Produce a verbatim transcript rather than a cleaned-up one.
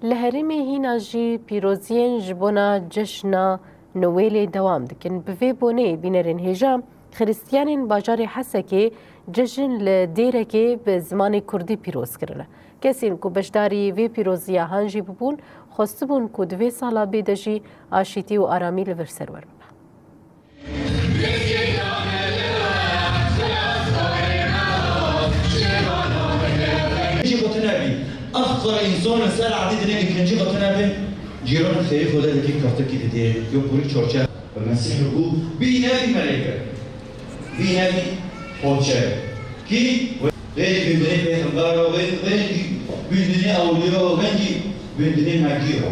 Li herêmê hîna jî pîroziyên ji bona cejna Nowêlê dewam dikin. Bi vê boneyê bînerên hêja, Xiristiyanên bajarê Hesekê cejn li Dêrekê bi zimanê kurdî pîroz kirine. Kesên ku beşdarî vê pîroziya han jî bibûn, xwestibûn ku di vê sala bê de jî aşîtî û aramî li vir serwer bibe. Jî gotinebî, ev qir însan li ser erdî dinê li kincî gotinebî, cîran xêrî xwe de dikî, kartikî didê, yo kurik çorçe. Mesîh bû, bî nebî meleke, bî nebî poçe. Kî? Wê jî bindinê pêxembera, wê, wê jî bindinê ewliya, wê jî bindinê mehdiya.